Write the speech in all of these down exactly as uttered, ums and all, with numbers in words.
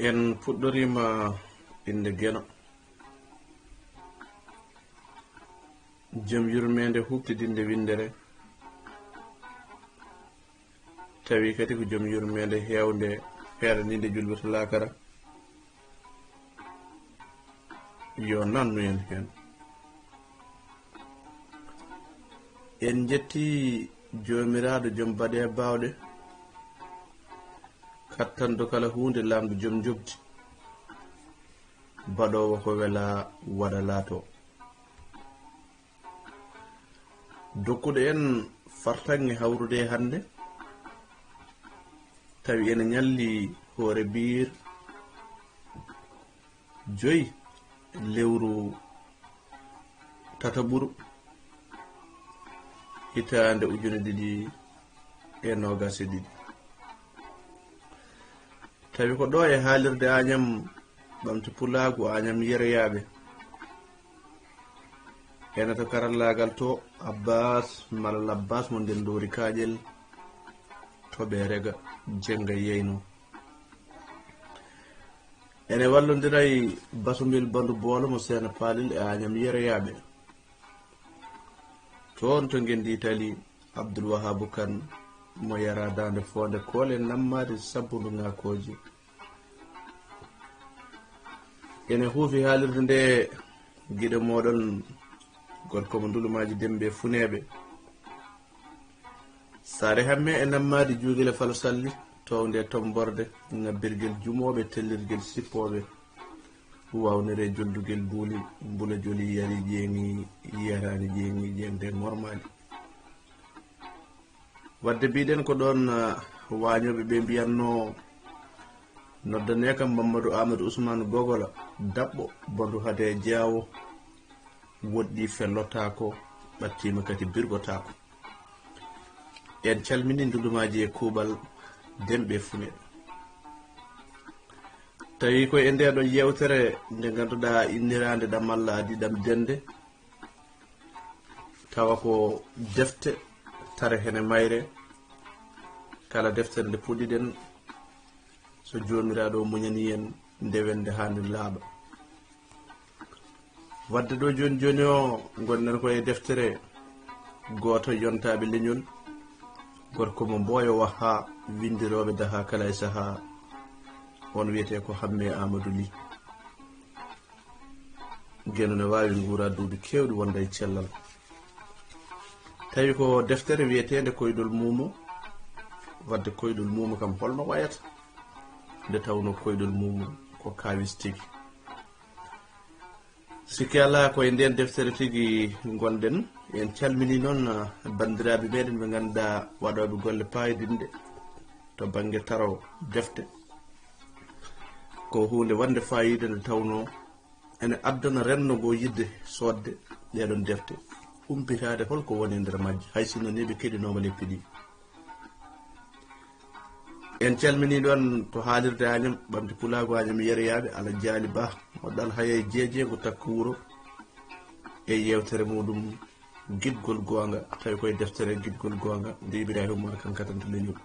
En puɗɗoriima innde Geno, jom yurmeende huuɓtidinde winndere, tawi kadi ko jom yurmeende heewnde, heeraniinde julɓe to laakara. Yo nannu en heen. En njetti Joomiraaɗo, jom baɗe e baawɗe, kattanɗo kala huunde, laamɗo, jom njoɓdi, baɗoowo ko welaa, waɗa laatoo. Dokkuɗo en fartaŋŋe hawrude e hannde, tawi ene ñalli hoore biir joyi lewru tataɓuru, hitaande ujune ɗiɗi e noogas e ɗiɗi. Tawi ko ɗo e haalirde Añam Ɓamti Pulaagu, Añam Yeroyaaɓe. Ene to karallaagal to, Abbas Malal Abbas mo Ndenndoori Kaaƴel, to ɓe rega, jennga yeyno. Ene wallondira e Basumbil Bandu Boolo mo Seena Paalel e Añam Yeroyaaɓe. Toon to ngenndi Itali, Abdul Wahabu Kan mo Yara Daande Foonde Koole, nammaade sabbundu ŋakooje. Ene huufi haalirde nde giɗo mooɗon, gorko mo Ndulumaaji Dembe Funeeɓe, Saare Hamme e nammaade Juugila Falo Salli, townde e tomborde, ŋabbirgel jumooɓe, tellirgel sippooɓe, wawnere joldugel buuli, mbula joli yari jeeŋi, yaraani jeeŋi, jeeŋde ŋormaani. Wadde mbiɗen ko ɗoon, ah, waañooɓe ɓe mbiyatno, noddanee kam Mamadou Amadou Ousmane Gogola, daɓɓo, bondu hade jaawo, woɗɗi fellotaako, ɓattiima kadi birgotaako. En calmini ndulumaaji e kuuɓal, demɓe e funeeɓe. Tawi ko e ndee ɗoo yeewtere nde ngannduɗaa inniraande ɗam Allah adii ɗam dende, tawa ko defte tare hene mayre, kala deftere nde puɗɗiɗen, so Joomiraaɗo muñanii en, ndewen nde haa nde laaɓa. Wadde ɗo jooni jooni o, ngonɗen ko e deftere gooto yontaaɓe leñol, gorko mo Mbooyo Waha, winndirooɓe daha kala e sahaa, on wiyetee ko Hamme Amadou Ly. Geno ne waawi nguura duuɓi keewɗi wonda e cellal. Tawi ko deftere wiyeteende Koyɗol Muumo. Wadde Koyɗol Muumo kam holno wayata? Nde tawnoo Koyɗol Muumo ko kaawis tigi. Sikke alaa ko e ndeen deftere tigi ngonɗen. En calminii noon, ah, banndiraaɓe meeɗen ɓe ngannduɗaa waɗooɓe golle paayodinɗe to bannge taro defte. Ko huunde waɗnde faayiida nde tawnoo ene addana renndo ngo yiɗde soodde ɗeeɗoon defte, humpitaade hol ko woni e nder majje, hay sinno ni ɓe keɗinooma leppi ɗi. En calminii ɗoon to haalirde Añam Ɓamti Pulaagu, Añam Yeroyaaɓe, Alhaji Aali Bah, mo Ɗal Hayay Jeeje, ngo Takko Wuro, e yeewtere muɗum Giɗgol Goonga, tawi koye deftere Giɗgol Goonga nde Ibrahima Umar Kankatante leñol.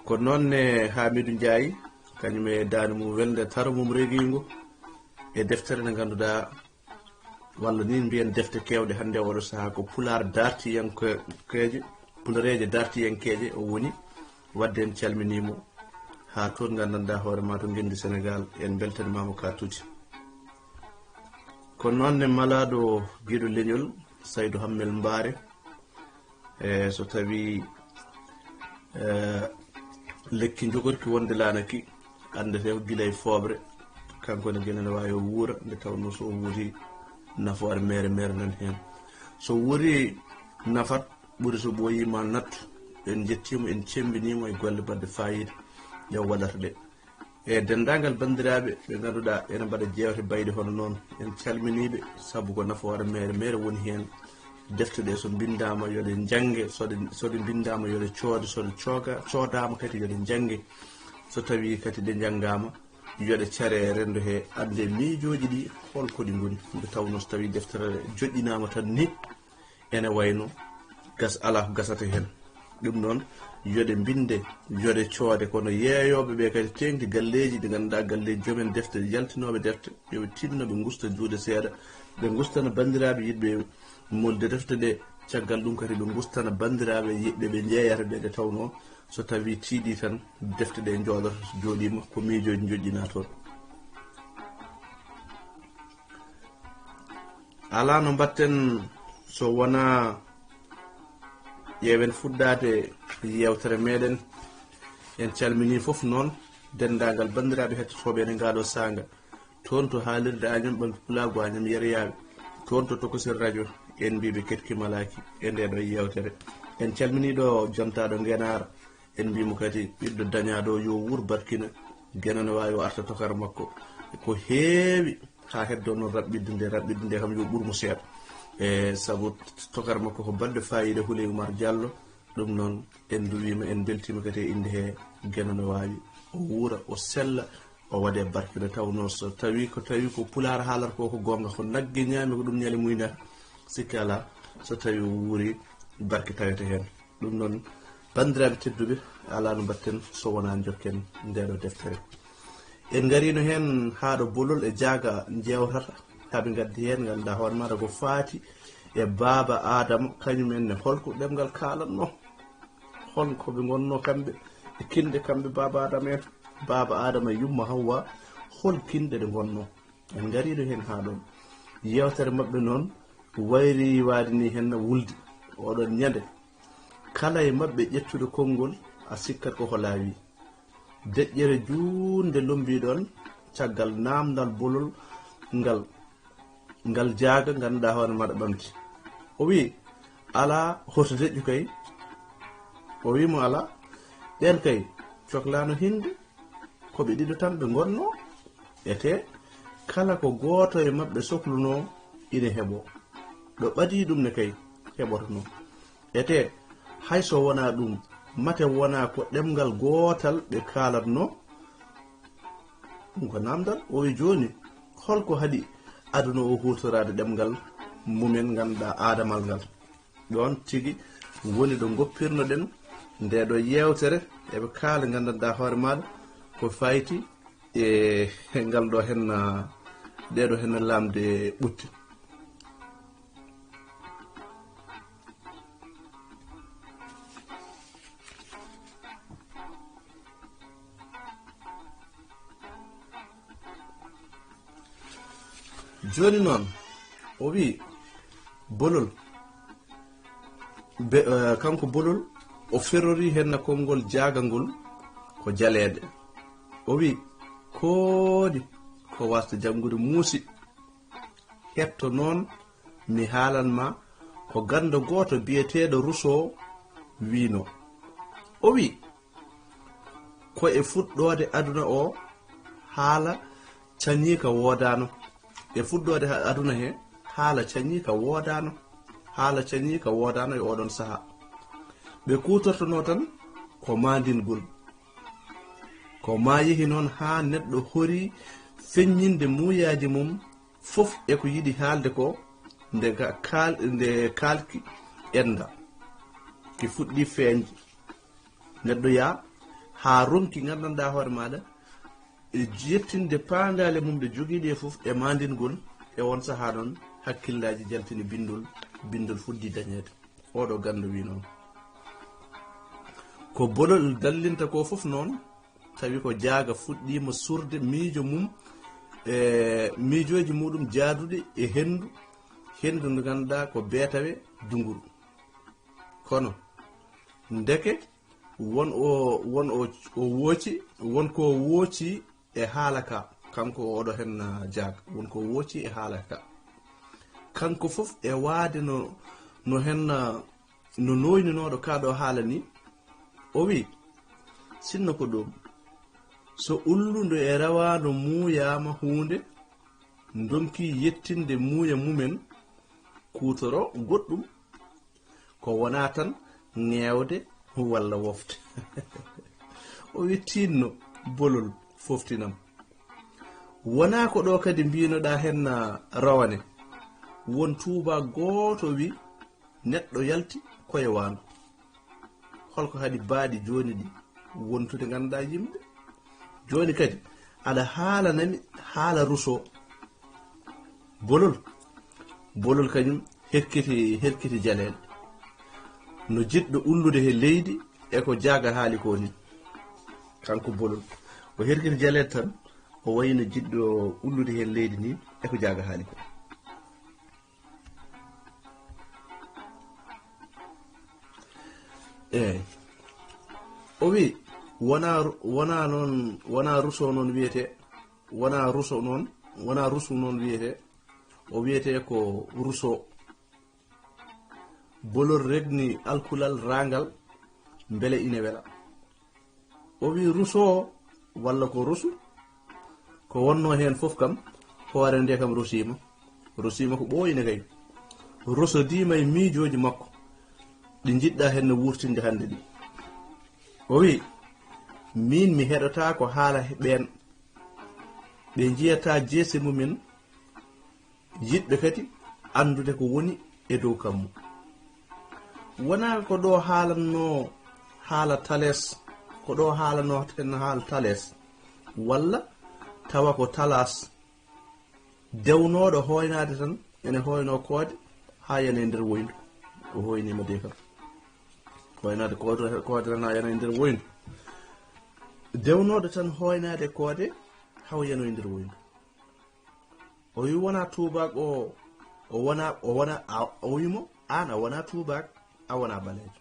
Ko noon ne Hamidou Ndiaye, kañum e daande mum welnde, taro mum regiingo, e deftere nde ngannduɗaa, walla ni mbiyen defte keewɗe hannde oɗo sahaa ko pulaar dartiyankeeje, pulareeje dartiyankeeje o woni. Wadde en calminii mo haa toon nganndanɗaa hoore ma to ngenndi Senegaal, en mbeltanimaama ka tuuti. Ko noon ne malaaɗo giɗo leñol, Saydu Hammel Mbaare, e so tawii, e, lekki jogorki wonde laanaki, anndetee ko gila e fooɓre, kanko ne gila ne waawi o wuura, nde tawnoo so o wuuri nafoore meere meere nan heen. So wuuri nafat, ɓuri so ɓooyii ma nattu. En njettii mo, en cemmbinii mo e golle baɗɗe faayiida ɗe o waɗata ɗe. E denndaangal banndiraaɓe ɓe ngannduɗaa ene mbaɗa jeewte bayɗe hono noon, en calminii ɓe, sabu ko nafoore meere meere woni heen. Defte ɗe so mbinndaama yo ɗe njannge, so ɗe, so ɗe mbinndaama yo ɗe coode, so ɗe cooga-, coodaama kadi yo ɗe njannge. So tawii kadi ɗe njanngaama, yo ɗe care e renndo he, annde miijooji ɗi hol ko ɗi ngoni. Nde tawnoo so tawii deftere joƴƴinaama tan ni, ene wayno gas alaa ko gasata heen. Ɗum noon, yo ɗe mbinde, yo ɗe coode. Kono yeeyooɓe ɓe kadi teeŋti galleeji ɗi ngannduɗaa galleeji joomen defte, yaltinooɓe defte, yo ɓe tinno ɓe ngusta juuɗe seeɗa, ɓe ngustana banndiraaɓe yiɗɓe molde defte ɗe. Caggal ɗum kadi ɓe ngustana banndiraaɓe yiɗɓe ɓe njeeyata ɓe, nde tawnoo so tawii tiiɗii tan defte ɗe njooɗoto, jooɗiima ko miijooji njoƴƴinaa toon. Alaa no mbaɗten so wonaa ƴeewen fuɗɗaade yeewtere meeɗen. En calminii fof noon denndaangal banndiraaɓe hettotooɓe en e ngaa ɗoo saanga. Toon to haalirde Añam Ɓamti Pulaagu Añam Yeryaaɓe, toon to Tokosel Radio, en mbii ɓe keɗki malaaki e ndee ɗoo yeewtere. En calminii ɗo jontaaɗo Ngenaar, en mbii mo kadi ɓiɗɗo dañaaɗo o yo wuur barkina, Geno no waawi o arta tokara makko. Ko heewi haa heddoo noon raɓɓiɗde nde, raɓɓiɗde nde kam yo ɓur mo seeɗa. E sabu tokara makko ko baɗɗo faayiida Huley Umar Jallo, ɗum noon en nduwiima, en mbeltiima kadi e innde he Geno no waawi o wuura, o sella, o waɗe barke nde tawnoo so tawii ko, tawii ko pulaar haalata ko, ko goonga, ko nagge ñaami ko ɗum ñale muynata, sikke alaa, so tawii o wuuri barke tawete heen. Ɗum noon, banndiraaɓe tedduɓe, alaa no mbaɗten so wonaa njokken ndee ɗoo deftere. En ngariino heen haa ɗo bolol e jaaga njeewtata, haa ɓe ngaddi heen ngannduɗaa hoore maaɗa ko faati e baaba Aadama, kañum en ne holko ɗemngal kaalatnoo? Hol ko ɓe ngonnoo kamɓe e kinɗe kamɓe baaba Aadama en? Baaba Aadama e yumma Hawwa, hol kinɗe ɗe ngonnoo? En ngariino heen haa ɗoon. Yeewtere maɓɓe noon wayri waade ni heen wulde. Oɗon ñande, kala e maɓɓe ƴettuɗo konngol, a sikkat ko ko laawi. Deƴƴere juunde lombii ɗoon, caggal naamndal bolol ngal, ngal jaaga ngannduɗaa hoore maɗa ɓamti. O wii, "Alaa hoto deƴƴu kay." O wii mo, "Alaa, ɓeen kay coklaano hinnde, ko ɓe ɗiɗo tan ɓe ngonnoo." Etee, kala ko gooto e maɓɓe soklunoo ina heɓoo. Ɗo ɓadii ɗum ne kay heɓotonoo. Etee, hay so wonaa ɗum, mate wonaa ko ɗemngal gootal ɓe kaalatnoo? Ɗum ko naamndal. O wi jooni, holko haɗi aduna o huutoraade ɗemngal mumen ngannduɗaa aadamal ngal? Ɗoon tigi woni ɗo ngoppirnoɗen ndee ɗoo yeewtere, eɓe kaala nganndanɗaa hoore maaɗa ko fayti e ngal ɗoo heen, ɗee ɗoo heen laamɗe ɓutte. Jooni noon, o wii, Bolol, be-, eh, kanko Bolol, o ferrorii heen konngol jaagangol ko jaleeɗe. O wii, "Kooni ko waasde janngude muusi." Hetto noon, mi haalan ma ko ganndo gooto biyeteeɗo Rousseau wiino. O wii, "Ko e fuɗɗoode aduna o haala cañiika woodaano." E fuɗɗoode ha-, aduna he, haala cañiika woodaano. Haala cañiika woodaano e oɗon sahaa. Ɓe kuutortonoo tan ko maandingol. Ko maa yehi noon haa neɗɗo horii feññinde muuyaaji mum fof e ko yiɗi haalde ko, nde ga-, kaal-, nde kaalki ennda, ki fuɗɗii feeñde. Neɗɗo yaa haa ronki nganndanɗaa hoore maaɗa, e yettinde paandaale mum ɗe jogiiɗe fof e maandingol, e oon sahaa noon hakkillaaji jaltini binndol, binndol fuɗɗii dañeede. Oɗo ganndo wii noon. Ko Bolol dallinta ko fof noon, tawi ko jaaga fuɗɗiima suurde miijo mum, e miijooji muɗum jaaduɗi e henndu, henndu ndu ngannduɗaa ko beetawe dunguru. Kono ndeke won o, won o, o wooci, won ko wooci e haala ka, kanko oɗo heen, ah, jaaga, won ko wooci e haala ka. Kanko fof e waade no, no heen, ah, no nooyninooɗo kaa ɗoo haala ni, o wii, "Sinno ko ɗum, so ullundo e rawaando muuyaama huunde, ndonki yettinde muuya mumen, kuutoro goɗɗum, ko wonaa tan ŋeewde walla wofde." O wii, "Tinno, Bolol, foftinam. Wonaa ko ɗo kadi mbiinoɗaa heen, ah, rawane. Won tuubaa gooto wii neɗɗo yalti ko e waandu." Holko haɗi baaɗi jooni ɗi wontude ngannduɗaa yimɓe? Jooni kadi aɗa haalanami haala Rousseau. Bolol, Bolol kañum herkiti, herkiti jaleeɗe. No jiɗɗo ullude he leydi e ko Jaaga haali ko ni. Kanko Bolol. O herkiti jaleeɗe tan, o wayi no jiɗɗo ullude he leydi ni e ko Jaaga haali ko. Eey. O wi, wona, wona noon, wona Rousseau noon wiyete, wona Rousseau noon, wona Rousseau noon wiyete, o wiyete ko Rousseau. Bolol regni alkulal raangal, mbele ine wela. O wi Rousseau walla ko Rousseau? Ko wonno heen fof kam, hoore nde kam rosiima. Rosiima ko ɓooyne kay. Rosodiima e miijooji makko, ɗi njiɗɗa heen no wuurtinde hannde ɗi. O wi, miin mi heɗotaa ko haala ɓeen. Ɓe njiyata jeese mumen, yiɗɓe kadi anndude ko woni e dow kammu. Wonaa ko ɗo haalanno haala Thalès, ko ɗo haalanno ten haala Thalès, walla tawa ko Thalas, dewnooɗo hooynaade tan, ene hooyno koode haa yana e nder woyndu. O hooyniima de kam. Hooynaade koode, koode tan haa yana e nder woyndu. Dewnooɗo tan hooynaade koode haw yano e nder woyndu. O wi wona tuubaak o, o wona, o wona, a, o wi mo, aan a wona tuubaak, a wona ɓaleejo.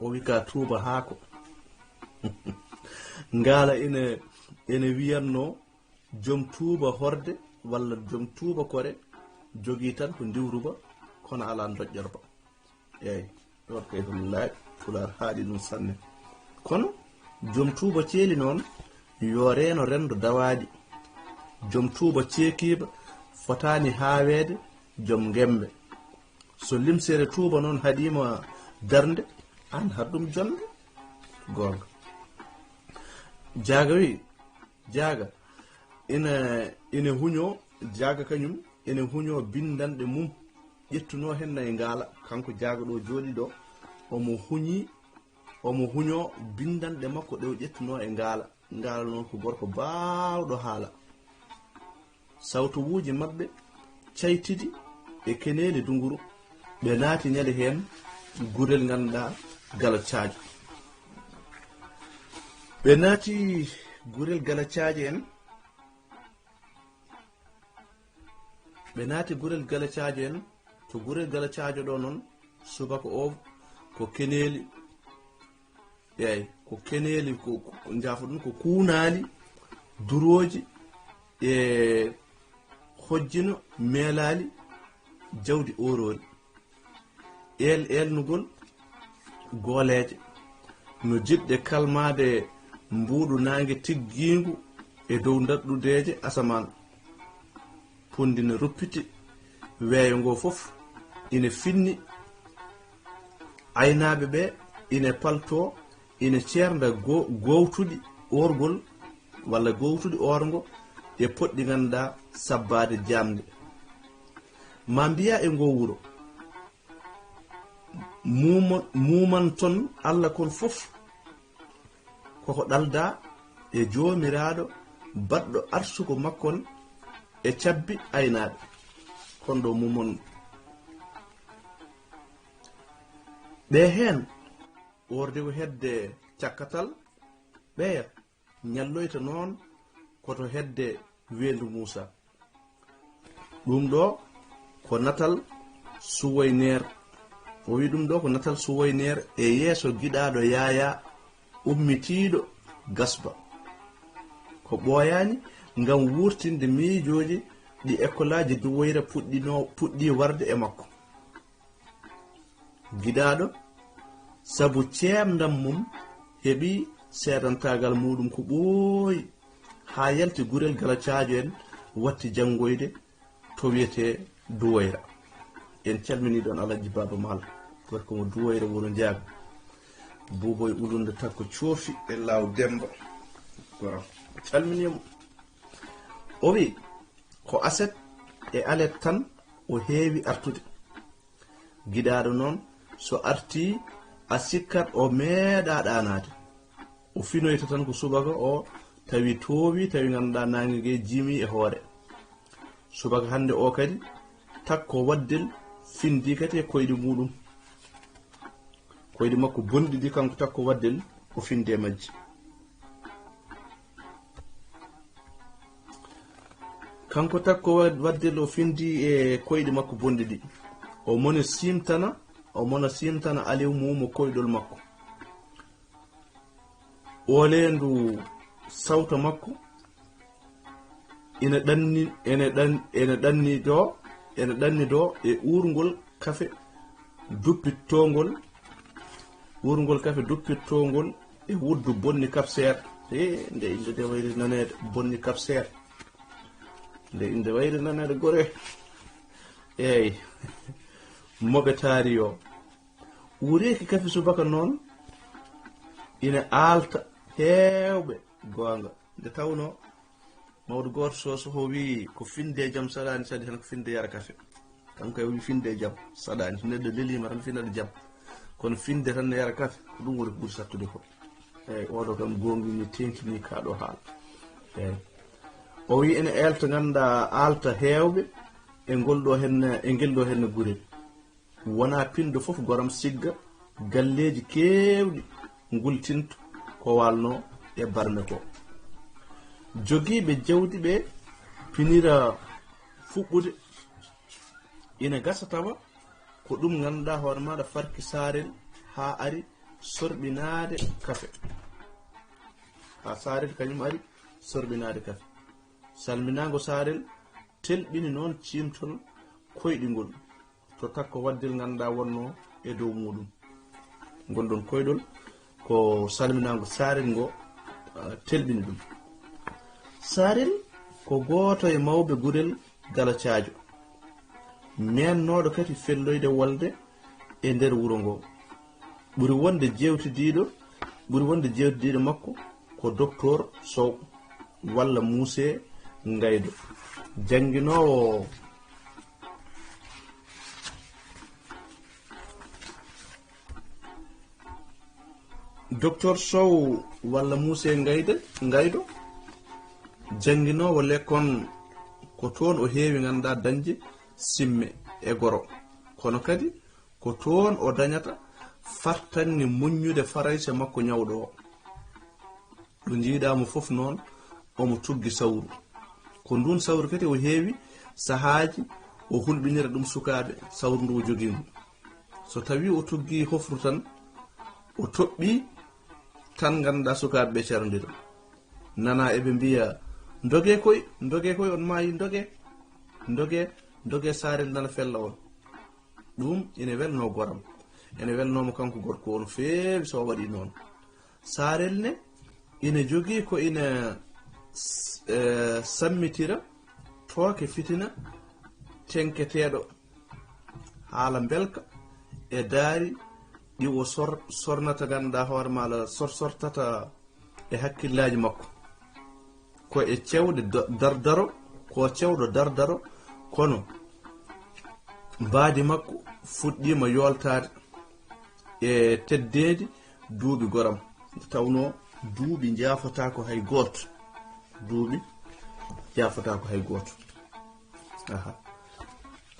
O wi ka tuuba haako. Ngaala ene, ene wiyanno, joom tuuba horde walla joom tuuba kore jogii tan ko ndiwruba, kono alaa ndoƴƴorba. Eey, ɗoon kay ko laaɓi, Pulaar haaɗi ɗum sanne. Kono joom tuuba ceeli noon, yo reeno renndo dawaaɗi. Joom tuuba ceekiiba fotaani haaweede joom ngemmbe. So limsere tuuba noon haɗiima darnde, aan haɗ ɗum jonnde. Goonga. Jaaga wi, Jaaga ina, ina huñoo, Jaaga kañum ina huñoo binndanɗe mum, ƴettunoo heen nayi ngaala. Kanko Jaaga ɗo jooɗi ɗo, omo huñi, omo huñoo binndanɗe makko ɗe o ƴettunoo e ngaala. Ngaala noon ko gorko baawɗo haala. Sawtowuuji maɓɓe caytidi e keneeli dunguru, ɓe naati ñande heen gurel ngannduɗaa Galo Caajo. Ɓe naati gurel Galo Caajo en, ɓe naati gurel Galo Caajo en, to gurel Galo Caajo ɗo noon, subaka o ko keneeli, eey, ko keneeli, ko, ko, njaafa ɗum, ko kuunaali, durooji, e hojjino, meelaali, jawdi ooroori. Eel-, eelnugol gooleeje no jiɗɗe kalmaade mbuuɗu naange tiggiingu e dow ndaɗɗudeeje asamaan. Pundi ne ruppiti, weeyo ngo fof ine finni. Aynaaɓe ɓe ine paltoo, ine ceernda go-, gowtuɗi oorgol walla gowtuɗi oorngo e poɗɗi ngannduɗaa sabbaade jaamnde. Ma mbiya e ngo wuro, muuma-, muuman ton Alla kon fof koko ɗalda e Joomiraaɗo baɗɗo arsuko makkon e cabbi aynaaɓe. Kon ɗo mumon ɓe heen, ordewu hedde cakkatal ɓeya, ñalloyta noon ko to hedde weendu Muusa. Ɗum ɗo ko natal Suwayneer. O wi ɗum ɗo ko natal Suwayneer e yeeso giɗaaɗo Yaayaa ummitiiɗo Gasba. Ko ɓooyaani ngam wuurtinde miijooji ɗi ekkolaaji Duwayra puɗɗino-, puɗɗi warde e makko. Giɗaaɗo, sabu ceemndam mum, heɓi seedantaagal muuɗum ko ɓooyi, haa yalti gurel Gala Caajo en, watti janngoyde to wiyetee Duwayra. En calminii ɗoon Alhaji Baaba Maal, gorko mo Duwayra wuro Njaago. Buuboy Ulunde Takko Coofi e Laaw Demba. Goram. Calminii mo. O wi, ko aset e alet tan o heewi artude. Giɗaaɗo noon, So artii, a sikkat o meeɗaa ɗaanaade. O finoyta tan ko subaka o tawi toowi, tawi ngannduɗaa naange nge jiimi e hoore. Subaka hannde o kadi, Takko Waddel findii kadi e koyɗi muuɗum. Koyɗi makko bonɗi ɗi, kanko Takko Waddel, o findii e majji. Kanko Takko Wa-, Waddel o findii e koyɗi makko bonɗi ɗi. O mona siimtana, o mona siimtana Aliw Muumo koyɗol makko. Ooleendu sawto makko ina ɗanni, ene ɗan-, ene ɗanni ɗo, ene ɗanni ɗo e uurngol kafe duppittoongol, uurngol kafe duppittoongol e wuddu bonni kapseer. He, nde innde nde wayri naneede, bonni kapseer. Nde innde wayri naneede gore. Eey, moɓe taari yo. Wureeki kafe subaka noon, ina aalta heewɓe goonga. Nde tawnoo, mawɗo gooto so, so o wii ko finde jam saɗaani, saɗi tan ko finde yara kafe. Kanko e wii finde jam saɗaani, so neɗɗo leliima tan finaɗo jam. Kono finde tan ne yara kafe, ko ɗum woni ko ɓuri sattude ko. Eey, oɗo kam goongi ni teŋtini kaa ɗo haala. Eey. O wii ene eelta, nganndaa, aalta heewɓe e ngol ɗo henne, e ngel ɗo henne gure. Wonaa pinndo fof goram sigga galleeji keewɗi ngultinto ko waalnoo e barme ko. Jogiiɓe jawdi ɓe pinira fuɓɓude, ina gasa tawa ko ɗum ngannduɗaa hoore maaɗa farki Saarel haa ari sorɓinaade kafe. Haa Saarel kañum ari sorɓinaade kafe. Salminaango Saarel telɓini noon ciimtol koyɗi ngol. To Takko Waddel ngannduɗaa wonnoo e dow muuɗum. Ngol ɗon koyɗol ko salminaango Saarel ngo, ah, telɓini ɗum. Saarel ko gooto e mawɓe gurel Galacaajo, meennooɗo kadi felloyde wolde e nder wuro ngo. Ɓuri wonde jeewtidiiɗo, ɓuri wonde jeewtidiiɗo makko ko Doktor Sow walla Muuse Ngaydo, jannginoowo Doktor Sow walla Muuse Ngayde, Ngaydo, jannginoowo lekkon, ko toon o heewi ngannduɗaa dañde simme e goro. Kono kadi ko toon o dañata fartaŋŋe muññude Farayse makko ñawɗo o. Ɗo njiiɗaa mo fof noon, omo tuggi sawru. Ko nduun sawru kadi o heewi sahaaji o hulɓinira ɗum sukaaɓe sawru ndu o jogii ngu. So tawii o tuggii hofru tan, o toɓɓii tan, ngannduɗaa sukaaɓe ɓe carondira. Nanaa eɓe mbiya, "Ndogee koy, ndogee koy, on maayi, ndogee, ndogee, ndogee, Saarel nana fella on." Ɗum ina welnoo goram. Ina welnoo mo kanko gorko o no feewi so o waɗi noon. Saarel ne ina jogii ko ina s-, eh, sammitira tooke fitina tenketeeɗo haala mbelka e daari ɗi o sor-, sornata, ngannduɗaa hoore maa, ala sor-, sortata e hakkillaaji makko. Ko e cewɗe do-, dardaro, ko cewɗo dardaro, kono mbaadi makko fuɗɗiima yooltaade e teddeendi duuɓi goram. Nde tawnoo duuɓi njaafotaako hay gooto. Duuɓi njaafotaako hay gooto. Aha.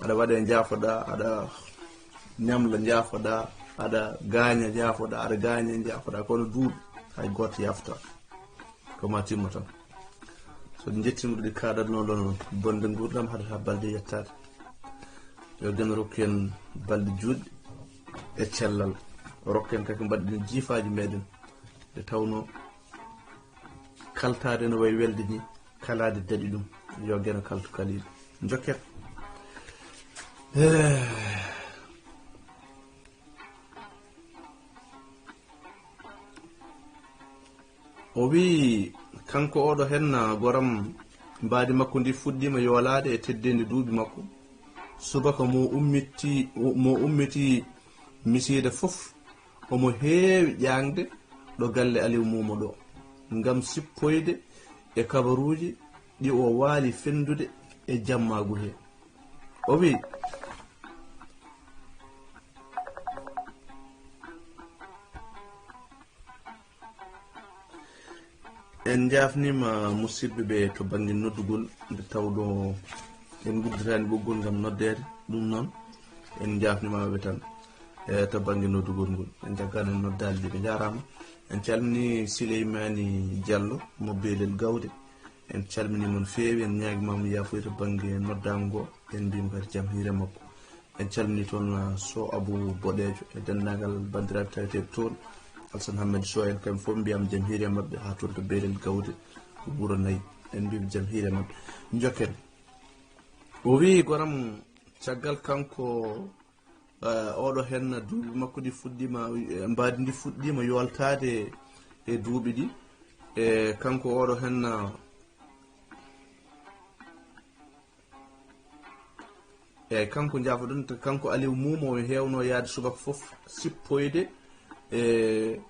Aɗa waɗe njaafoɗaa, aɗa ñamla njaafoɗaa, aɗa gaaña njaafoɗaa, aɗa gaaña njaafoɗaa, kono duuɓi hay gooto yaafotaa. Ko ma timmo tan. So ɗi njettiima ɗo ɗi kaaɗatnoo ɗon bonde nguurndam, haɗata balɗe yettaade. Yo Geno rokku en balɗe juutɗe e cellal. Rokku en kadi mbaɗɗen jiifaaji meeɗen. Nde tawnoo kaltaade no wayi welde ni, kalaade daɗi ɗum. Yo Geno kaltu kaliiɗo. Njokken. Eh. O wiyi, kanko oɗo henna goram, mbaadi makko ndi fuɗɗiima yoolaade e teddeendi duuɓi makko. Subaka mo ummiti, mo ummiti misiida fof, omo heewi ƴaaŋde ɗo galle Aliw Muumo ɗo, ngam sippoyde e kabaruuji ɗi o waali fenndude e jammaagu he. O wiyi, En njaafniima musidɓe ɓe to bannge noddugol, nde tawɗo en ngudditaani ɓoggol ngam noddeede. Ɗum noon, en njaafniima ɓe tan e to bannge noddugol ngol. En njaggaani en noddaali ɗi, ɓe njaaraama. En calminii Sileymaani Jallo mo Beelel Gawde. En calminii mon feewi, en ñaagi ma mo yaafuya to bannge noddaango ngo. En mbiyii mo kadi jam hiire makko. En calminii toon, uh, Sow Abou Boɗeejo e denndaangal banndiraaɓe taweteeɓe toon. Alsan Hammet Sow en, kamɓe fof mbiyam jam hiire maɓɓe haa toon to Beelel Gawde, to Wuro Nayi. En mbiyii jam hiire maɓɓe. Njokken. O wii goram caggal kanko, uh, oɗo henna duuɓi makko ɗi fuɗɗiima, eh, mbaadi ndi fuɗɗiima yoltaade e duuɓi ɗi. E kanko oɗo henna, eyyi, kanko njaafoɗon, kanko Aliou Mouma, o heewno yaade subaka fof sippoyde e,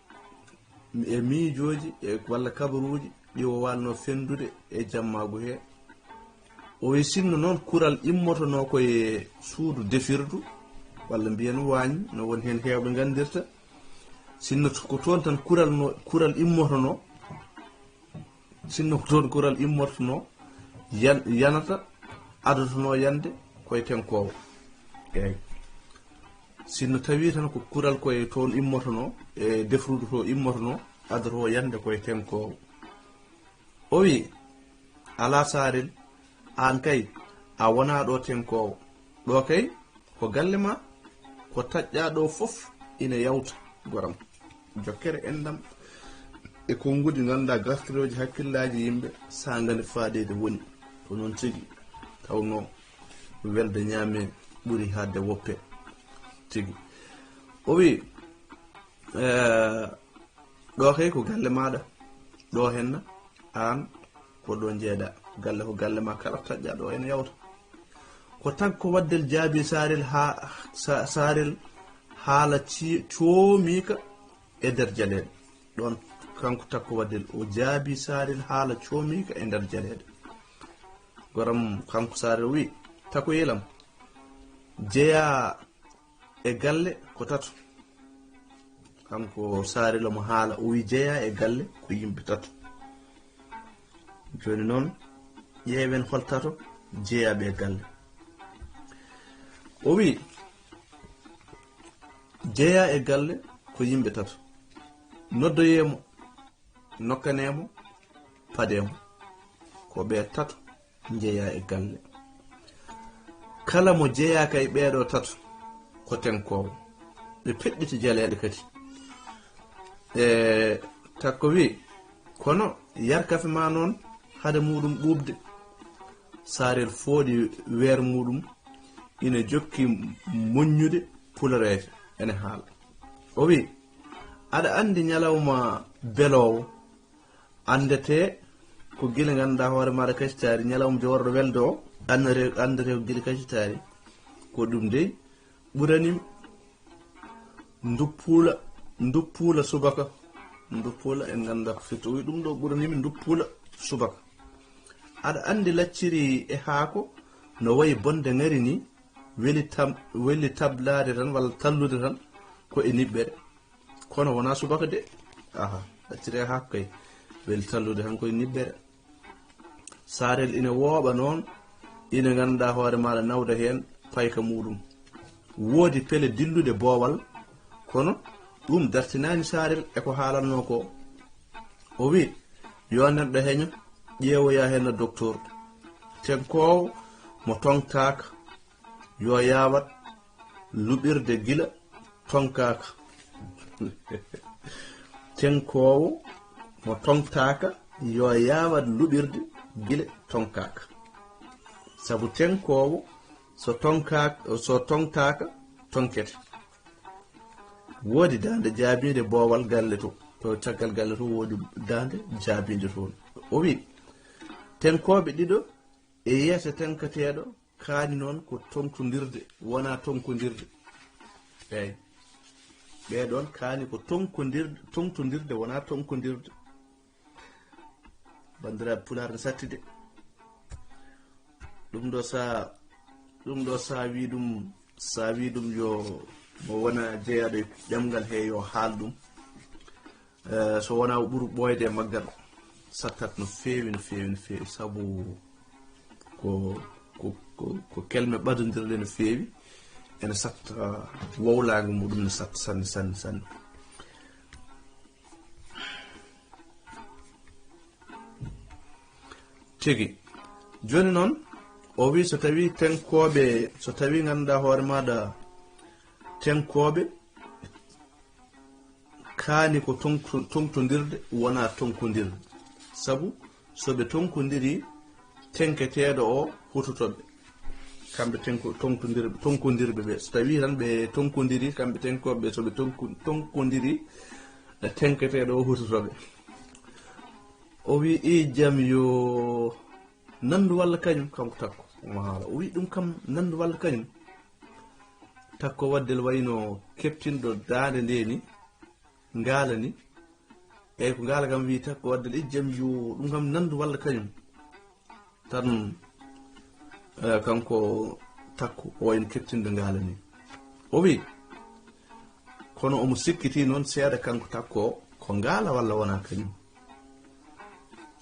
e miijooji e walla kabaruuji ɗi o waalno fenndude e jammaagu he. O wi sinno noon kural immotono ko e suudu defirdu, walla mbiyen waañ, no woni heen heewɓe nganndirta. Sinno ko toon tan kural no, kural immotono, sinno ko toon kural immortono, yan-, yanata, adotono yande koye tenkoowo. Eyyi. Sinno tawi tan ko kural koye toon immotono, e defrudu to immotono, adoto yande koye tenkoowo. O wi, "Alaa Saarel, aan kay, a wonaa ɗo tenkoowo. Ɗo kay, ko galle ma, ko taƴƴaa ɗo fof ina yawta, goram." Jokkere enɗam e konnguɗi ngannduɗaa gartirooji hakkillaaji yimɓe, saanga nde faaɗeede woni. Ko noon tigi, tawnoo welde ñaame ɓuri haaɗde woppe tigi. O wi, eh, "Ɗo kay ko galle maaɗa, ɗo henna aan ko ɗo njeeɗa. Galle ko galle ma, kala taƴƴa ɗo ene yawta." Ko tagko waddel jaabi Saarel ha-, Sa-, Saarel haala ci-, coomiika e nder jaleeɗe. Ɗoon kanko tagko waddel o jaabi Saarel haala coomiika e nder jaleeɗe. Goram kanko Saarel wi, "Takoyelam, jeyaa e galle ko tato." Kanko Saarel omo haala, o wi, "Jeyaa e galle ko yimɓe tato." Jooni noon, ƴeewen hol tato jeyaaɓe e galle. O wi, "Jeyaa e galle ko yimɓe tato. Noddoyee mo, nokkanee mo, padee mo." Ko ɓe tato njeyaa e galle. Kala mo jeyaaka e ɓeeɗo tato ko tenkoowo. Ɓe peɗɗiti jaleeɗe kadi. E, takko wi, kono yar kafe ma noon hade muɗum ɓuuɓde. Saarel fooɗi weer muɗum, ina jokki moññude pulareeje, ene haala. O wi, "Aɗa anndi ñalawma beloowo?" Anndete ko gila ngannduɗaa hoore maaɗa kacitaari, ñalawma jogorɗo welde o, anndete, anndete ko gila kacitaari. Ko ɗum dey ɓuraniimi. Nduppuula, nduppuula subaka. Nduppuula en ngannduɗaa ko firti. O wi ɗum ɗo ɓuraniimi nduppuula subaka. Aɗa anndi lacciri e haako no wayi bonde ŋari ni, weli tam-, weli tablaade tan walla tallude tan ko e niɓɓere. Kono wonaa subaka de. Aha, accire haako kay. Weli tallude tan koye niɓɓere. Saarel ina wooɓa noon, ina ngannduɗaa hoore maaɗa nawda heen payka muɗum. Woodi pele dillude boowal, kono ɗum dartinaani Saarel e ko haalatnoo ko. O wi, "Yo neɗɗo heño, ƴeewoya heen no doktor. Tenkoowo mo toŋtaaka, yo yaawat luɓirde gila toŋkaaka." Tenkoowo mo toŋtaaka, yo yaawat luɓirde gila toŋkaaka. Sabu tenkoowo so toŋkaaka, so toŋtaaka, toŋkete. Woodi daande jaabiinde boowal galle to. To caggal galle to woodi daande jaabiinde toon. O wi, "Tenkooɓe ɗiɗo e yeeso tenkateeɗo kaani noon ko toŋtondirde, wonaa toŋkondirde." Eey. Ɓee ɗoon kaani ko toŋkondirde, toŋtondirde, wonaa toŋkondirde. Banndiraaɓe Pulaar ne satti de. Ɗum ɗo sa, ɗum ɗo sa wi ɗum, sa wi ɗum yo mo wona jeyaaɗo e ɗemngal he yo haal ɗum. Eh, so wonaa o ɓuri ɓooyde e maggal. sattat no feewi, no feewi, no feewi, sabu ko, ko, ko, ko kelme ɓadondirɗe no feewi, ene satta wowlaango muɗum no satta sanne, sanne, sanne. Tigi. Jooni noon, o wi so tawi tenkooɓe, so tawi ngannduɗaa hoore maaɗa tenkooɓe, kaani ko tonko-, tontondirde, wonaa tonkondirde. Sabu so ɓe tonkondiri, tenketeeɗo o hutoto ɓe. Kamɓe tenko-, tontondir-, tonkondirɓe ɓe. So tawi tan ɓe tonkondiri, kamɓe tenkooɓe, so ɓe tonko-, tonkondiri, tenketeeɗo o hutoto ɓe. O wi, "I jam yo nandu walla kañum?" Kanko Takko. Omo haala. O wi, "Ɗum kam nandu walla kañum?" Takko Waddel wayno keptinɗo daande nde ni, ngaala ni. Eyyi, ko ngaala kam wi Takko Waddel, "I jam yo, ɗum kam nandu walla kañum?" Tan, eh, kanko Takko, o wayno keptinɗo ngaala ni. O wi, kono omo sikkiti noon seeɗa kanko Takko, ko ngaala walla wonaa kañum?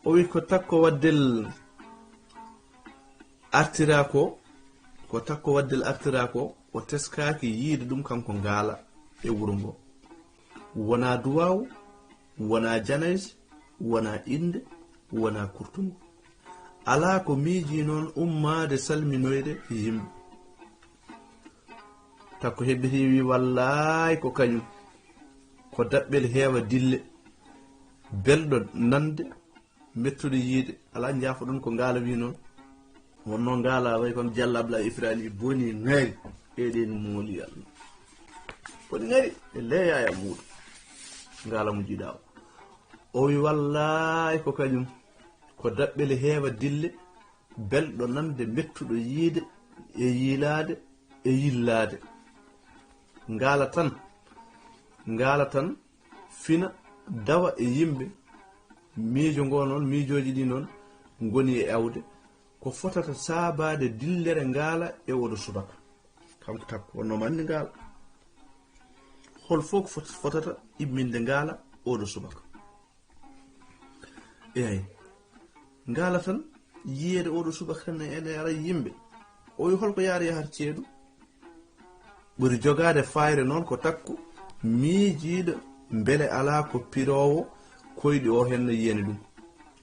O wi, ko Takko Waddel artira ko, ko Takko Waddel artira ko, o teskaaki yiide ɗum kanko ngaala e wuro ngo. Wonaa duwaaw, wonaa janayse, wonaa innde, wonaa kurtungu. Alaa ko miiji noon ummaade salminoyde yimɓe. Takko hebbiti wi, "Wallaay ko kañum. Ko daɓɓel heewa dille, belɗo nande, mettuɗo yiide." Alaa njaafoɗon ko ngaala wi noon. Wonno ngaala way kono Jalla Abla Ifrani boni ŋari. Eɗen mooli Allah. Boni ŋari e leeyaaya muuɗum. Ngaala mo jiɗaa o. O wi, "Wallaay ko kañum. Ko daɓɓel heewa dille, belɗo nande, mettuɗo yiide e yiilaade e yillaade." Ngaala tan, ngaala tan, fina, dawa e yimɓe. Miijo ngo noon, miijooji ɗi noon ngoni e awde. Ko fotata saabaade dillere ngaala e oɗo subaka? Kanko Takko, wonno mo anndi ngaala. Hol fof ko fot-, fotata imminde ngaala oɗo subaka? Eey. Ngaala tan, yiyeede oɗo subaka tan ene ara yimɓe. O wi, "Hol ko yaari yahata ceeɗu?" Ɓuri jogaade fayre noon ko Takko miijiiɗo mbele alaa ko piroowo koyɗi o heen no yiyani ɗum.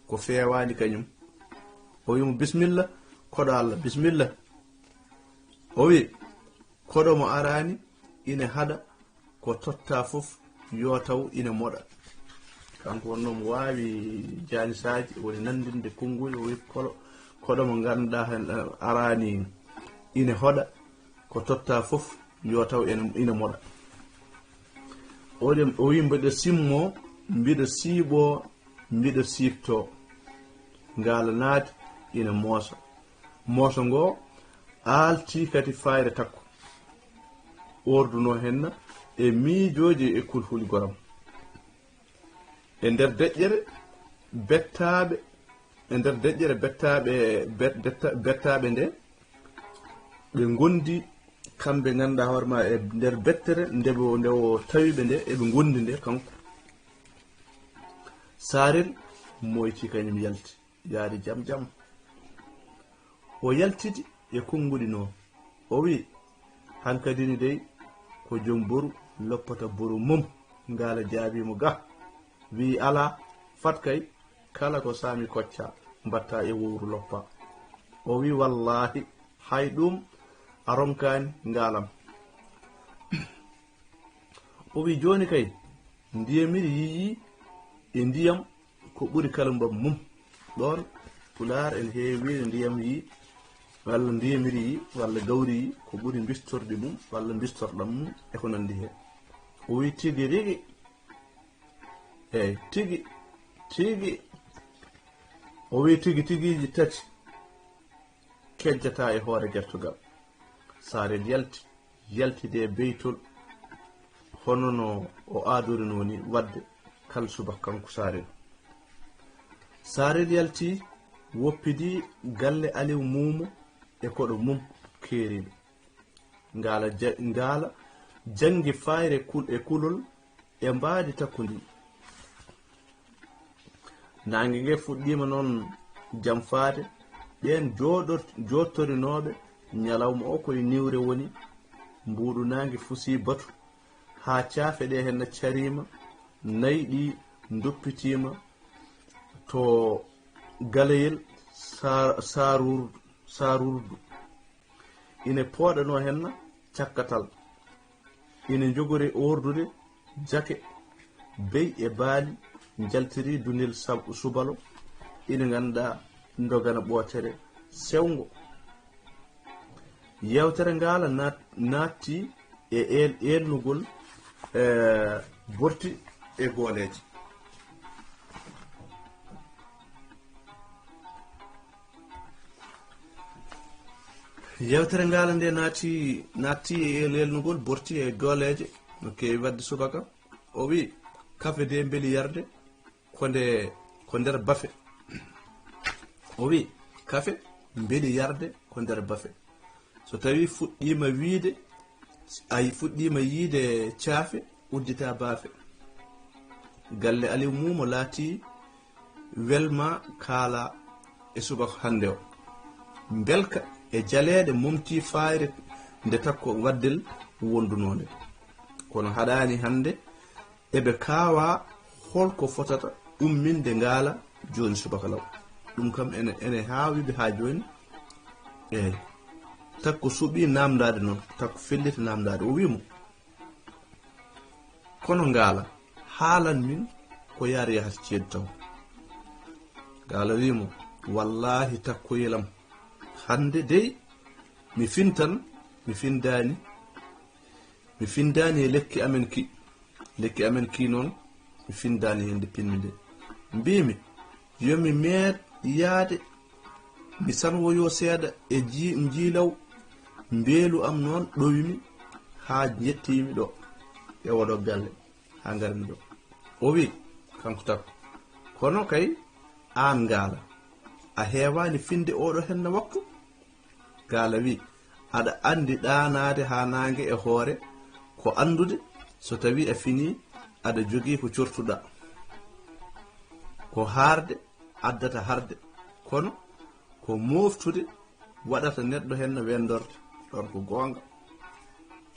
Ko feewaani kañum. O wi mo, "Bisimilla, koɗo Allah, bisimilla." O wi, "Koɗo mo araani ina haɗa, ko totta fof yo taw ina moɗa." Kanko wonno mo waawi jaanisaaji, woni nanndinde konnguɗi, o wi, "Koɗo, koɗo mo ngannduɗaa heen, eh, araani ina hoɗa, ko totta fof yo taw ene, ina moɗa." O de-, o wi, "Mbiɗo simmo, mbiɗo siiɓo, mbiɗo siiɓto." Ngaala naati ina moosa. Mooso ngo aalti kadi fayre Takko. Orduno henna e miijooji e kulhuli goram. E nder deƴƴere bettaaɓe, e nder deƴƴere bettaaɓe, bet-, betta-, bettaaɓe nde, ɓe ngondi kamɓe ngannduɗaa hoore ma e nder bettere nde o, nde o tawi ɓe nde, eɓe ngondi nde kanko. Saarel moyti kañum yalti. Yaade jam jam. O yaltidi e konnguɗi noon. O wi, "Hankadi ni dey, ko joom boru loppata boru mum." Ngaala jaabii mo ga. Wi, "Alaa, fat kay, kala ko saami kocca, mbatta e wowru loppa." O wi, "Wallaahi, hay ɗum a ronkaani ngaalam." O wi, "Jooni kay, ndiyamiri yiyii e ndiyam ko ɓuri kala mbam mum." Ɗoon, Pulaar ene heewi wiyde ndiyam yii, walla ndiyamiri yii, walla gawri yii, ko ɓuri mbistorɗi mum, walla mbistorɗam mum, e ko nanndi heen. O wi, "Tigi rigi, eey, tigi, tigi." O wi, "Tigi tigiiji tati kejjata e hoore gertogal." Saarel yalti, yaltide e beytol, hono no o aadorinoo ni waɗde kala subaka kanko Saarel. Saarel yalti, woppidi galle Aliw Muumo e koɗo mum keeriiɗo. Ngaala ja-, ngaala janngi fayre kul-, e kulol e mbaadi takko ndi. Naange nge fuɗɗiima noon jamfaade. Ɓeen jooɗor-, jooɗtorinooɓe ñalawma o koye niwre woni. Mbuuɗu naange fusii batu, haa caafe ɗe heen cariima, nayi ɗi ndoppitiima to galeyel Sa-, Saarur-, Saarurdu. Ine pooɗanoo heen cakkatal. Ine njogori oordude jake, beyi e baali, njaltiri dunel sab-, subalo, ine nganndaa ndogana ɓootere sewngo. Yeewtere ngaala naat-, naatti e eel-, eelnugol, eh, borti e gooleeje. Yeewtere ngaala nde naati, naatti e eel-, eelnugol borti e gooleeje. No keewi waɗde subaka. O wi, kafe de mbeli yarde ko nde, ko nder bafe. O wi, kafe mbeli yarde ko nder bafe. So tawi fuɗɗiima wiide, ay, fuɗɗiima yiide caafe, uddita baafe. Galle Aliw Muumo laati welma kaala e subaka hannde o. Mbelka e jaleeɗe momti faayre nde takko waddel wondunoo nde. Kono haɗaani hannde eɓe kaawaa hol ko fotata umminde ngaala jooni subaka law. Ɗum kam ene, ene haawi ɓe haa jooni. Eey. Takko suɓii naamndaade noon, takko felliti naamndaade. O wii mo, "Kono ngaala, haalan min ko yaar yahata ceeɗu taw." Ngaala wii mo, "Wallaahi takkoyel am, hannde dey mi fintan, mi findaani, mi findaani e lekki amen ki. Lekki amen ki noon, mi findaani heen nde pinmi nde. Mbiimi, yo mi meeɗ yaade, mi salwoyoo seeɗa e ji-, njiilaw, mbeelu am noon ɗowi mi haa njettii mi ɗo e oɗo galle, haa ngar mi ɗo." O wi, kanko takko, "Kono kay aan ngaala, a heewaani finde oɗo henna waktu?" Ngaala wi, "Aɗa anndi ɗaanaade haa naange e hoore ko anndude, so tawi a finii aɗa jogii ko cortuɗaa. Ko haarde addata harde, kono ko mooftude waɗata neɗɗo henna wendorde." Ɗoon ko goonga.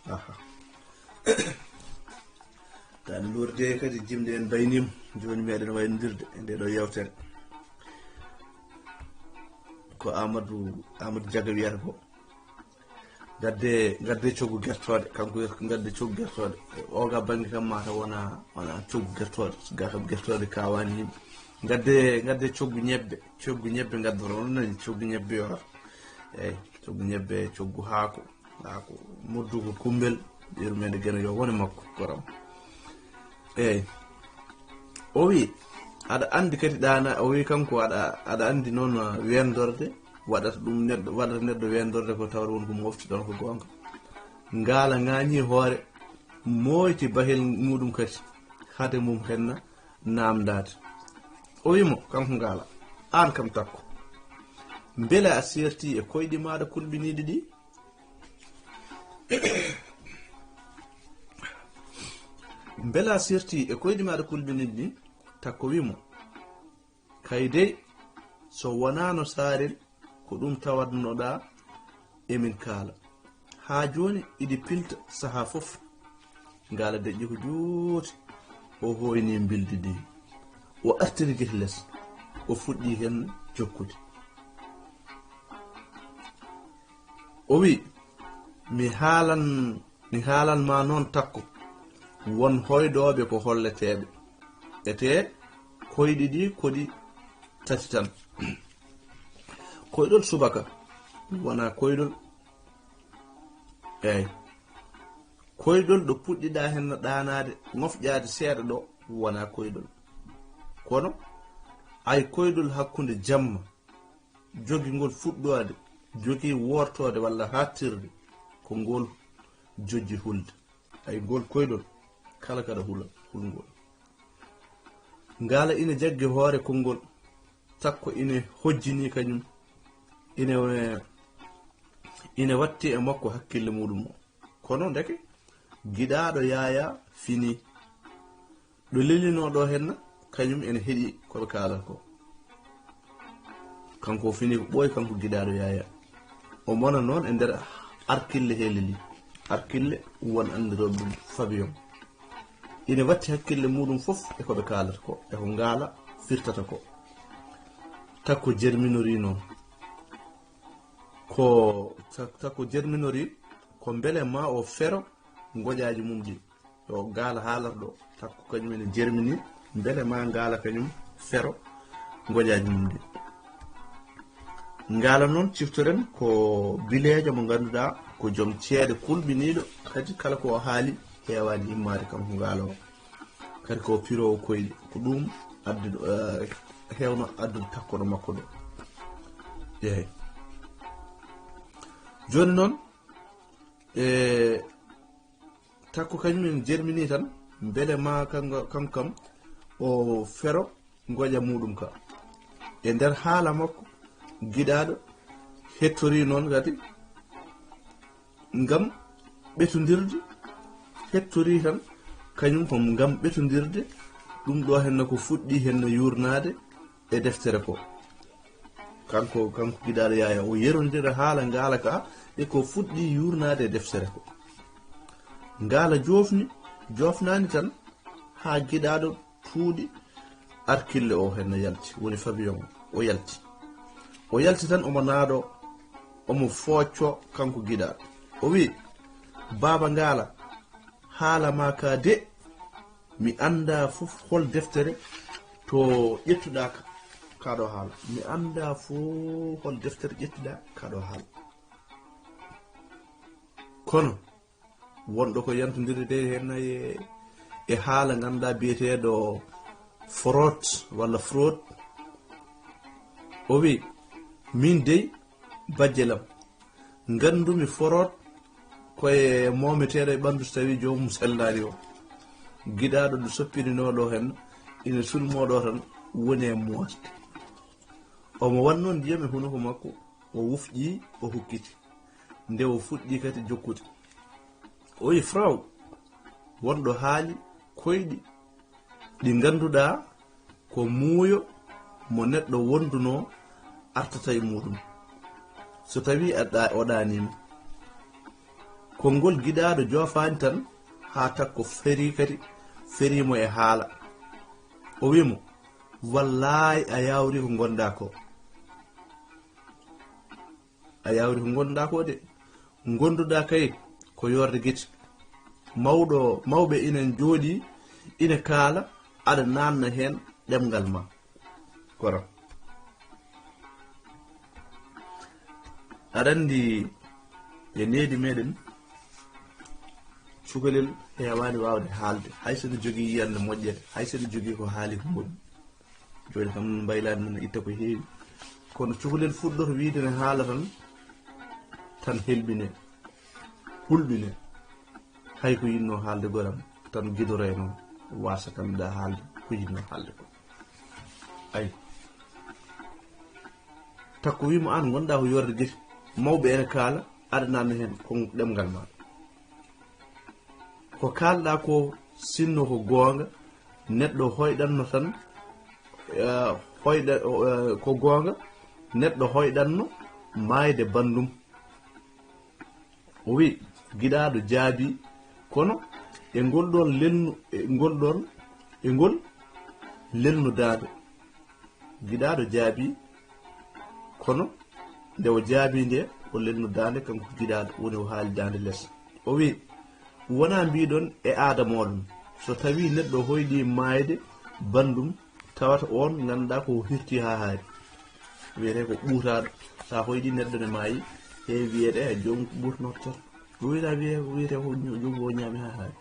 Aha. Taani lorde kadi jimɗe en mbayniima. Jooni meɗen waynondirde e nde ɗo yeewtere. Ko Amadou, Amadou Diaga wiyata ko. Ngadde, ngadde coggu gertooɗe, kanko wiyata ko ngadde coggu gertooɗe. Oga bannge kam mata wona, wona coggu gertooɗe. Ga kam gertooɗe kawaani yimɓe. Ngadde, ngadde coggu ñebbe, coggu ñebbe ngaddoro, on nani coggu ñebbe yo. Eyi, coggu ñebbe, coggu haako. Haa ko moddugo kumbel, yurmeende Geno yo wone makko, goram. Eey. O wi, "Aɗa anndi kadi ɗaana," o wi kanko, "aɗa, aɗa anndi noon, uh, wendorde, waɗata ɗum neɗɗo, waɗata neɗɗo wendorde ko tawata won ko mofti ɗon ko goonga." Ngaala ŋaañi hoore, mooyti bahel muɗum kadi, hade mum henna naamndaade. O wi mo, kanko Ngaala, "Aan kam takko, mbele a seerti e koyɗi maaɗa kulɓiniiɗi ɗi?" Mbela sirti e koyɗi maaɗa kulɓiniiɗi ɗi? Takko wi mo, "Kay dey, so wonaano Saarel, ko ɗum tawatnoɗaa emin kaala. Haa jooni iɗi pilta sahaa fof." Ngaala deƴƴi ko juuti, o hooyni mbildi ndi, o artiri gite les, o fuɗɗi heen jokkude. O wi, "Mi haalan, mi haalan ma noon takko, won hoyɗooɓe ko holleteeɓe. Etee koyɗi ɗi ko ɗi tati tan. Koyɗol subaka wona koyɗol, eey, koyɗol ɗo puɗɗiɗaa heen ɗaanaade, ŋofƴaade seeɗa ɗo wona koyɗol. Kono ay koyɗol hakkunde jamma, jogingol fuɗɗoode, jogii wortoode walla haaɗtirde, ko ngol jojji hulde. Ay ngol koyɗol, kala kaɗa hula, hulngol." Ngaala ina jaggi hoore konngol, takko ina hojjini kañum, ina, ina watti e makko hakkille muɗum o. Kono ndeke, giɗaaɗo Yaayaa finii. Ɗo lelinoo ɗo henna, kañum ene heɗi ko ɓe kaalata ko. Kanko o fini ko ɓooyi, kanko giɗaaɗo Yaaya. O mona noon e nder arkille he leli. Arkille won anndirooɓe ɗum Fabiyon. Ina watti hakkille muɗum fof e ko ɓe kaalata ko, e ko ngaala firtata ko. Takko jerminori noon. Ko ta-, takko jerminori ko mbele ma o fero ngoƴaaji mum ɗi. Yo gaala haalarɗo takko kañum ene jermini mbele ma ngaala kañum fero ngoƴaaji mum ɗi. Ngaala noon ciftoren ko bileejo mo ngannduɗaa ko joom ceede kulɓiniiɗo, kadi kala ko o haali heewaani immaade kanko ngaala o. Kadi ko piroowo koyɗi, ko ɗum addi, eh, heewno addude takkoɗo makko ɗo. Eey. Jooni noon, e takko kañum en jermini tan, mbele ma kanko, kanko kam o fero ngoƴa muɗum ka. E nder haala makko, giɗaaɗo hettori noon kadi ngam ɓetondirde, hettori tan kañum ko ngam ɓetondirde ɗum ɗo henna ko fuɗɗi henna yurnaade e deftere ko. Kanko, kanko giɗaaɗo Yaaya o yerondira haala ngaala ka e ko fuɗɗi yurnaade e deftere ko. Ngaala joofni, joofnaani tan haa giɗaaɗo tuuɗi arkille o henna yalti, woni Fabiyon o yalti. O yalti tan omo naaɗo, omo foocco kanko giɗaaɗo. O wi, "Baaba ngaala, haala ma ka de, mi annda fof hol deftere to ƴettuɗa ka, ka ɗo haala. Mi annda fof hol deftere ƴettuɗa ka ɗo haala." Kono wonɗo ko yantondirde heen e, e haala ngannduɗaa biyeteeɗo fraude walla fraude. O wi, "Min dey, bajje lam, nganndumi fraude ko e moometeeɗo e ɓanndu so tawii joomum sellaani o." Giɗaaɗo ɗo soppirinoo ɗo heen, ina sulmoo ɗo tan, woni e moosde. Omo wannoo ndiyam e hunuko makko, o wufƴi, o hukkiti. Nde o fuɗɗi kadi jokkude. O wi, "Fraw, wonɗo haali koyɗi ɗi ngannduɗaa ko muuyo mo neɗɗo wondunoo artata e muɗum, so tawii a ɗa-, o ɗaaniima." Konngol giɗaaɗo joofaani tan haa takko ferii kadi, ferii mo e haala. O wi mo, "Wallaay a yaawri ko ngonɗaa ko. A yaawri ko ngonɗaa ko de. Ngonduɗaa kay ko yoorde gite. Mawɗo, mawɓe ina njooɗii, ina kaala, aɗa naatna heen ɗemngal ma." Kono aɗa anndi e nehdi meɗen, cukalel heewaani waawde haalde, hay so ene jogii yiyannde moƴƴere, hay so ene jogii ko haali ko moƴƴi. Jooni kam mbaylaade men itta ko heewi. Kono cukalel fuɗɗoto wiyde ne haala tan, tan helɓine, hulɓine. Hay ko yinnoo haalde goram tan gidoree noon, waasa kam ɗa haalde ko yinnoo haalde ko. Ay. Takko wi mo, "Aan ngonɗaa ko yoorde gite. Mawɓe ene kaala, aɗa naatna heen ko ɗemngal ma." Ko kaalɗaa ko sinno ko goonga, neɗɗo hoyɗanno tan, eh, hoyɗa-, eh, ko goonga, neɗɗo hoyɗanno maayde banndum. O wi, giɗaaɗo jaabi, kono e ngol ɗoon lelnu-, e ngol ɗoon, e ngol lelnu daande. Giɗaaɗo jaabi, kono nde o jaabi nde, o lelnu daande, kanko giɗaaɗo, woni o haali daande les. O wi, wonaa mbiɗon e aada mooɗon, so tawii neɗɗo hoyɗii maayde banndum, tawata oon ngannduɗaa ko hirti haa haari. Wiyetee ko ɓuutaaɗo. So a hoyɗii neɗɗo ne maayi, heewi wiyetee, "Joom ko ɓuutanoo to?" Ɗum wiyetee, wiyetee, wiyetee ko joom o ñaami haa haari.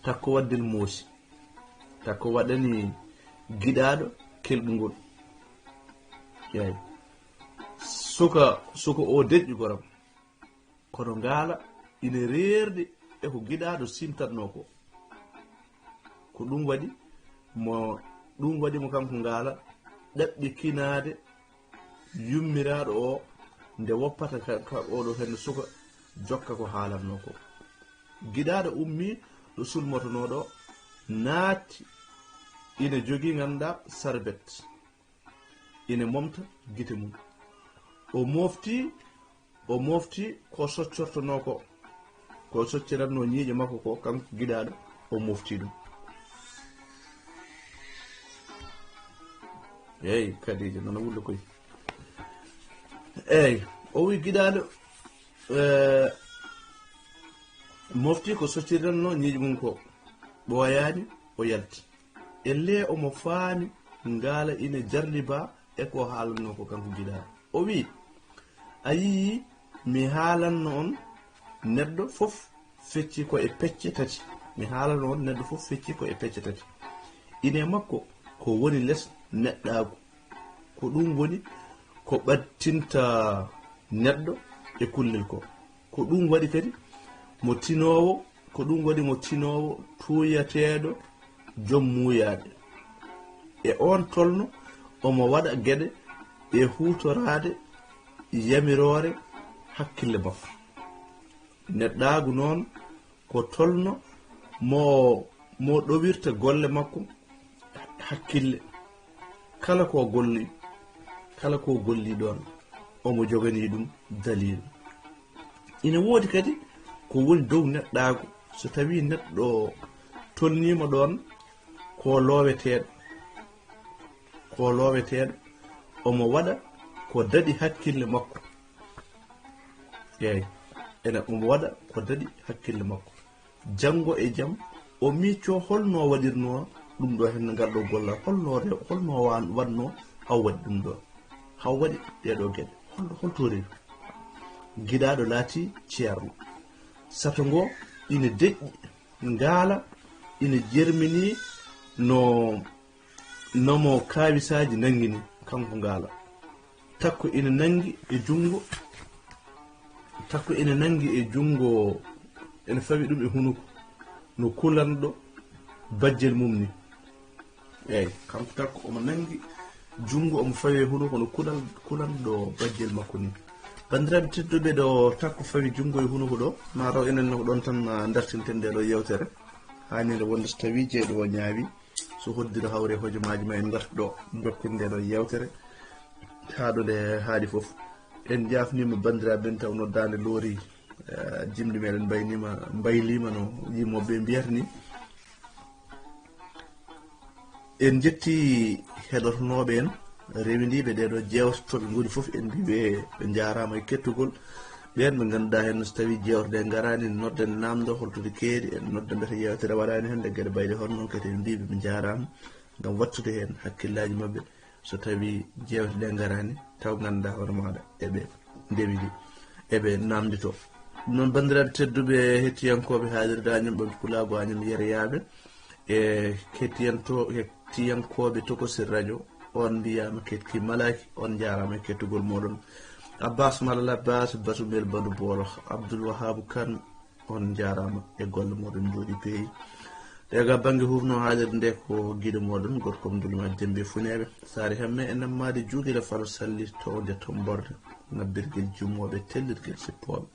Takko waɗdel moosi. Takko waɗani giɗaaɗo kelɗungol. Yaay. Suka, suka o deƴƴu goram. Kono ngaala ina reerdi e ko giɗaaɗo sintatnoo ko. Ko ɗum waɗi mo, ɗum waɗi mo kanko ngaala ɗaɓɓi kinaade yummiraaɗo o nde woppata ka, ka oɗo henna suka jokka ko haalatnoo ko. Giɗaaɗo ummii ɗo sulmotonoo ɗo, naatti ina jogii, ngannduɗaa, sarbet, ina momta gite mum. O mofti, o mofti ko soccortonoo ko, ko socciratnoo ñiiƴe makko ko, kanko giɗaaɗo, o mofti ɗum. Eey, Khadija, nana wullo koy. Eey, o wi giɗaaɗo, eh, mofti ko socciratnoo ñiiƴe mum ko, ɓooyaani, o yalti. Ellee omo faami ngaala ina jarliba e ko haalanno ko kanko giɗaaɗo. O wi, "A yii, mi haalanno on, neɗɗo fof fecci ko e pecce tati. Mi haalanno on, neɗɗo fof fecci ko e pecce tati. Ine makko ko woni les neɗɗaagu. Ko ɗum woni ko ɓadtinta neɗɗo e kullel ko. Ko ɗum waɗi kadi mo tinoowo, ko ɗum waɗi mo tinoowo tuuyateeɗo joom muuyaaɗe. E oon tolno omo waɗa geɗe e huutoraade yamiroore hakkille makko. Neɗɗaagu noon ko tolno mo, mo ɗowirta golle makko hakkille. Kala ko golli, kala ko golli ɗoon, omo joganii ɗum daliil." Ina woodi kadi ko woni dow neɗɗaagu. So tawii neɗɗo tolniima ɗoon, ko looweteeɗo, ko looweteeɗo, omo waɗa ko daɗi hakkille makko. Eey, ene omo waɗa ko daɗi hakkille makko. Janngo e jam, o miiccoo holno waɗirnoo ɗum ɗo heen ngal ɗo gollal, holno rew-, holno wa-, waɗnoo haw waɗi ɗum ɗo, haw waɗi ɗee ɗo geɗe, hol-, holto rewi. Giɗaaɗo laatii ceerno. Sato ngo ina deƴƴi, ngaala ina jerminii no no mo kaawisaaji nanngi ni, kanko ngaala. Takko ina nanngi e junngo, takko ina nanngi e junngo, ina fawi ɗum e hunuko, no kulanɗo bajjel mum ni. Eey, kanko takko omo nanngi junngo, omo fawi e hunuko no kulal-, kulanɗo bajjel makko ni. Banndiraaɓe tedduɓe, ɗo takko fawi junngo e hunuko ɗo, ma taw enen no ko ɗoon tan, ah, dartinten nde ɗo yeewtere. Haa ñande wonde so tawii jeyɗo o ñaawi, so hoddira hawre hojomaaji ma en ngartu ɗo, njokken nde ɗo yeewtere haa ɗo nde haaɗi fof. En njaafniima banndiraaɓe men taw noddaande loori, eh, jimɗi meɗen mbayniima, mbayliima no yimooɓe mbiyata ni. En njetti heɗotonooɓe en, rewindiiɓe ɗee ɗo jeewte to ɓe ngoni fof, en mbii ɓe ɓe njaaraama e kettugol. Ɓeen ɓe ngannduɗaa heen, so tawii jeewte ɗe ngaraani, nodden naamndo holto ɗe keedi, en nodda mbete yeewtere waɗaani heen, nde geɗe mbayɗe hono noon kadi en mbii ɓe ɓe njaaraama ngam wattude heen hakkillaaji maɓɓe. So tawii jeewte ɗe ngaraani, taw ngannduɗaa hoore maaɗa eɓe ndewidi, eɓe naamndito. Ɗum noon, banndiraaɓe tedduɓe hettiyankooɓe haalirde Añam Ɓamti Pulaagu Añam Yereyaaɓe, e kettiyanto-, hettiyankooɓe Tokosir Radio, on mbiyaama ketti malaaki, on njaaraama e kettugol mooɗon. Abbas Malal Abbas, Batumel Bandu Boolo, Abdul Wahabu Kan, on njaaraama e golle mooɗon njooɗi peeyi. Ɗe ga bannge hufno haalirde nde ko giɗo mooɗon, gorko mo Ndulma Dembe Funeeɓe, Saare Hamme e Nammaade Juugila Falo Salli, townde Tomborde, ngabbirgel jummooɓe, tellirgel sippooɓe.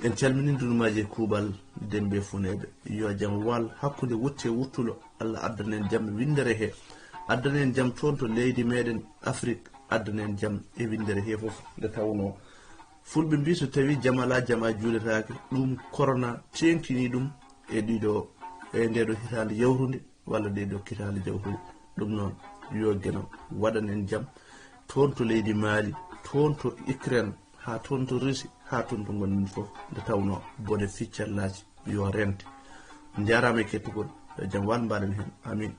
En calminii ndulmaaji e kuuɓal Dembe Funeeɓe. Yo jam wal hakkunde wutte e wuttulo. Allah addana en jam e winndere he. Addana en jam toon to leydi meɗen Afrik. Addana en jam e winndere he fof. Nde tawnoo Fulɓe mbii so tawii jam alaa, jama juuletaake. Ɗum korona teeŋtinii ɗum e ɗiɗo, e nde ɗo hitaande yawtunde, walla ɗee ɗo hitaande jawtunde. Ɗum noon, yo Geno waɗan en jam. Toon to leydi Maali, toon to Ukraine, haa toon to Russie, haa toon to ngonɗen fof, nde tawnoo bone ficcallaaji yo rente. Njaaraama e kettugol, yo jam wal mbaɗen heen. Amiin.